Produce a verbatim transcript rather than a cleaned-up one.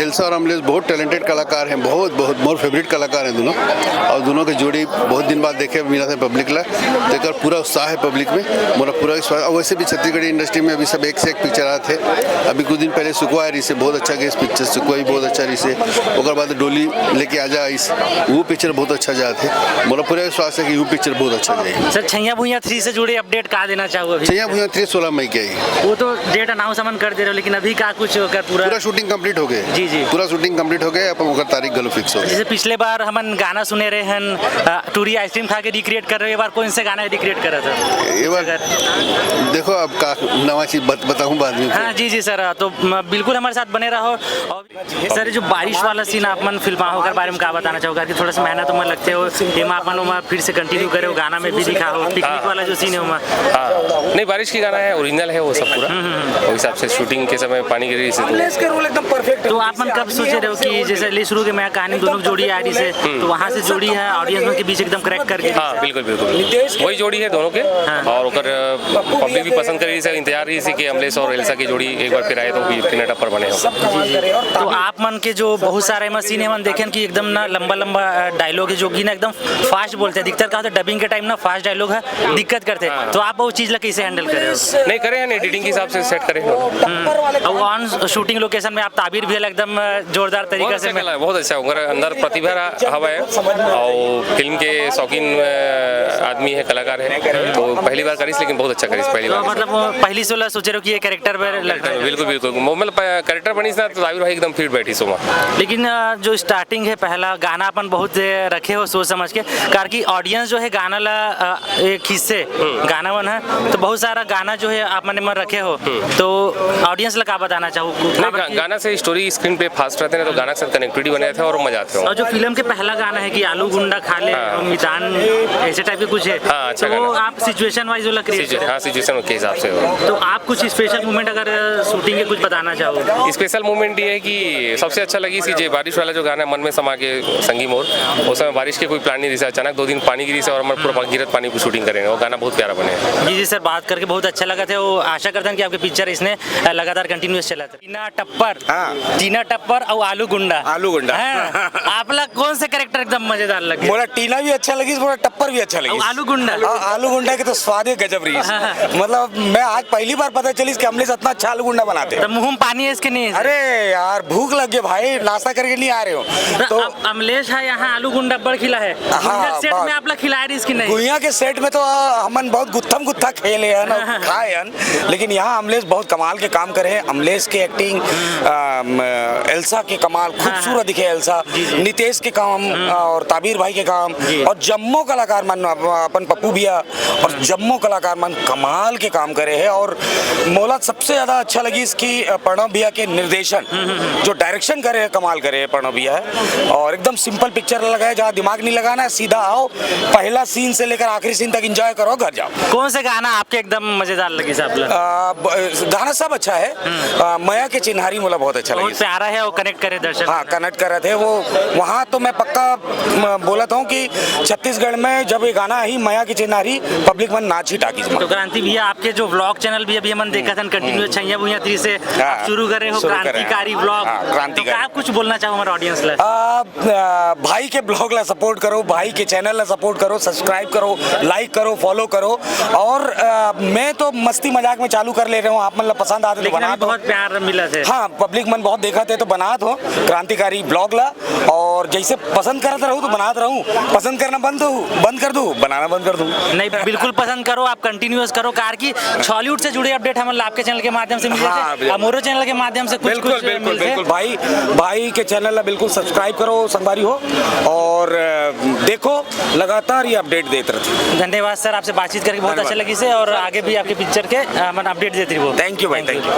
Elsa और अमलेश बहुत talented कलाकार हैं, बहुत, बहुत मोर फेवरेट कलाकार हैं दोनों। और दोनों के जोड़ी बहुत दिन बाद देखे मिला था पब्लिक ला, तो एकर पूरा उत्साह है पब्लिक में, मोला पूरा विश्वास। और वैसे भी छत्तीसगढ़ी इंडस्ट्री में अभी सब एक से एक पिक्चर आते हैं। अभी कुछ दिन पहले सुकवा आ रही से, बहुत अच्छा गई पिक्चर, सुकवा भी बहुत अच्छा रही से। ओकर बाद डोली लेके आजा आइस, वो पिक्चर बहुत अच्छा जात है। मोला पूरा विश्वास है कि वो पिक्चर बहुत अच्छा जाए। सर, छैया भुइयां थ्री से जुड़े अपडेट का देना चाहूँगा अभी? छैया भुइयां थ्री सोलह मई के आई। वो तो डेट अनाउंस हमन कर दे रहे हो, लेकिन अभी का कुछ ओकर पूरा पूरा शूटिंग कंप्लीट हो गए। जी, जी। पूरा शूटिंग कंप्लीट हो गए, अपन ओकर तारीख घलो फिक्स हो गए। जैसे पिछले बार हमन गाना सुने रहे हन, अ, टूरी आइसक्रीम खा के रिक्रिएट कर रहे हो, ये बार कौन से गाना रिक्रिएट कर रहा था? ये बार अगर देखो, अब का नवा चीज बत-, बताऊं बाद में। हाँ, जी, जी सर, तो म-, बिल्कुल हमारे साथ बने रहो। और सर, ये जो बारिश वाला सीन आप मन फिल्मा हो, ओकर बारे में का बताना चाहूँगा कि थोड़ा सा मेहनत उमन लगथे हो, एमा आप मन ओमा फिर से कंटिन्यू करे हो, गाना में भी दिखा हो, पिकनिक हाँ। वाला जो सीन है ओमा। हाँ, नहीं, बारिश की गाना है, ओरिजिनल है वो सब पूरा। हम्म, हम्म, हम्म। वो हिसाब से शूटिंग के समय पानी गिरी से तो अमलेश के रोल एकदम परफेक्ट है। तो आप मन कब सोचे रहे हो कि जैसे ले शुरू के मैं कहानी दोनों की जोड़ी आ रही से, हम्म। तो वहाँ से जोड़ी है, ऑडियंस मन के बीच एकदम कनेक्ट करके? हाँ, बिल्कुल, बिल्कुल। नितेश के वही जोड़ी है दोनों के। हाँ। और ओकर पब्लिक भी पसंद करी से, इंतजार रही से कि अमलेश और एल्सा की जोड़ी एक बार फिर आए तो भी टीना टप्पर बने हो। तो आप मन के जो बहुत सारे एमा सीन है, मन देखेन कि एकदम ना लंबा लंबा, अ, डायलॉग है, जो कि ना एकदम फास्ट बोलते हैं। अधिकतर का होता है डबिंग के टाइम ना फास्ट डायलॉग है, दिक्कत करते हैं। हाँ। तो आप वो चीज़ ला कैसे हैंडल करे हो? नहीं, करे हैं, एडिटिंग के हिसाब से सेट करे हैं। हम्म। और ऑन शूटिंग लोकेशन में आप ताबिर भी एकदम, अ, जोरदार तरीका बहुत से अच्छा मैं कला है, बहुत अच्छा। ओकर अंदर प्रतिभा रहा, हवा है। और फिल्म के शौकीन, अ, आदमी है, कलाकार है, तो पहली बार करिस, लेकिन बहुत अच्छा करिस पहली तो बार। मतलब वो पहली से वाला सोचे रहो कि ये कैरेक्टर पर लग रहा है? बिल्कुल, बिल्कुल। वो मतलब, अ, कैरेक्टर बनिस ना, तो ताबिर भाई एकदम फिट बैठिस ओमा। लेकिन, अ, जो स्टार्टिंग है, पहला गाना अपन बहुत, अ, रखे हो सोच समझ के, कार की ऑडियंस जो है गाना ला, अ, एक हिस्से हम्म। गाना मन है, तो बहुत सारा गाना जो है आप मन मन रखे हो, हम्म। तो ऑडियंस ला का बताना चाहू? नहीं, गा-, गाना से स्टोरी स्क्रीन पे फास्ट रहते हैं ना, तो गाना के साथ कनेक्टिविटी बने रहते हैं और मजा आते हैं। और जो फिल्म के पहला गाना है कि आलू गुंडा खा ले, हाँ। मितान, ऐसे टाइप के कुछ है, हाँ, अच्छा तो वो गाना। आप सिचुएशन वाइज वाला क्रिएट सिचुए-, करें? हाँ, सिचुएशन के हिसाब से हो। तो आप कुछ स्पेशल मोमेंट अगर शूटिंग के कुछ बताना चाहो? स्पेशल मोमेंट ये है कि सबसे अच्छा लगी सी जे बारिश वाला जो गाना है, मन में समा के संगी मोर, उस समय बारिश के कोई प्लान नहीं रही, अचानक दो दिन पानी गिरी से और हमारे पूरा गिरत पानी की शूटिंग करेंगे। वो गाना बहुत प्यारा बने। जी, जी सर, बात करके बहुत अच्छा लगा था। वो आशा करते हैं कि आपके पिक्चर इसने लगातार कंटिन्यूअस चला था। टीना टप्पर। हाँ। टीना टप्पर और आलू गुंडा। आलू गुंडा। हाँ। आपला कौन से कैरेक्टर एकदम मजेदार लगे? मोला टीना भी अच्छा लगी, मोला टप्पर भी अच्छा लगी। और आलू गुंडा? हाँ, आलू गुंडा के तो स्वाद ही गजब रही। हाँ, हाँ। मतलब, मैं आज पहली बार पता चली कि अमलेश इतना अच्छा आलू गुंडा बनाते हैं। तो मुंह में पानी है इसके नहीं है? अरे यार, भूख लग गई भाई, नाश्ता करके नहीं आ रहे हो तो तो। अब अमलेश है यहाँ आलू गुंडा बड़ खिला है। हाँ, गुइया सेट बहुत। में आपला खिलाड़ी इसकी नहीं? गुइया के सेट में तो, आ, हमन बहुत गुत्थम गुत्था खेले हैं ना, हाँ, हाँ। खाए हैं, लेकिन यहाँ अमलेश बहुत कमाल के काम करे हैं। अमलेश के एक्टिंग, अम, एल्सा के कमाल, हाँ, खूबसूरत हाँ। दिखे एल्सा, जी, जी। नितेश के काम हम्म। और ताबीर भाई के काम जी। और जम्मो कलाकार मन, अप-, अपन पप्पू भैया और जम्मो कलाकार मन कमाल के काम करे हैं। और मोला सबसे ज्यादा अच्छा लगी इसकी, अ, प्रणव भैया के निर्देशन, हम्म, हम्म, हम्म। जो डायरेक्शन करे हैं, कमाल करे हैं प्रणव भैया है। और एकदम सिंपल पिक्चर लगा है, जहाँ दिमाग नहीं लगाना है, सीधा आओ, पहला सीन से लेकर आखिरी सीन तक एंजॉय करो, घर जाओ। कौन से गाना आपके एकदम मजेदार लगी साहब? अ, ब-, गाना सब अच्छा है। हम्म। अ, मया के चिन्हारी मोला बहुत अच्छा बहुत लगी। प्यारा है और कनेक्ट करे दर्शक। हाँ, कनेक्ट कर रहे थे वो। वहाँ तो मैं पक्का, म, बोला था कि छत्तीसगढ़ में जब ये गाना ही मया की चिन्हारी, पब्लिक मन नाच ही टाकीज में। तो क्रांति भैया, आपके जो व्लॉग चैनल भी अभी हमन देखत हन, कंटिन्यू हम्म। छैया भुइयां थ्री से हाँ, आप शुरू करे हो शुरू करे हैं। क्रांतिकारी व्लॉग। हाँ, तो क्रांतिकारी। क्या आप कुछ बोलना चाहो हमारे ऑडियंस ला? आ, आ, भाई के ब्लॉग ला सपोर्ट करो, भाई के चैनल ला सपोर्ट करो, सब्सक्राइब करो, लाइक करो, फॉलो करो। और, आ, मैं तो मस्ती मजाक में चालू कर ले रहे हूँ, आप मन ला पसंद आते तो लेकिन बना अभी दो। बहुत प्यार मिला थे। हाँ, पब्लिक मन बहुत देखा थे तो बना दो क्रांतिकारी ब्लॉग ला। और जैसे पसंद करत रहू तो बनात रहू, पसंद करना बंद हो, बंद कर दू, बनाना बंद कर दू। नहीं, बिल्कुल पसंद करो, आप कंटिन्यूअस करो, कार की छॉलीवुड से जुड़े अपडेट हमन ला आपके चैनल के माध्यम से मिले हाँ, थे, भैया। अमोरो चैनल के माध्यम से कुछ, बिल्कुल, कुछ बिल्कुल, मिले थे। बिल्कुल भाई, भाई के चैनल ला बिल्कुल सब्सक्राइब करो संगवारी हो, और, अ, देखो लगातार ये अपडेट देत रहते। धन्यवाद सर, आपसे बातचीत करके बहुत धन्यवाद। अच्छा लगी से, और आगे भी आपके पिक्चर के, अ, मन अपडेट देते रहो। थैंक यू भाई, थैंक यू।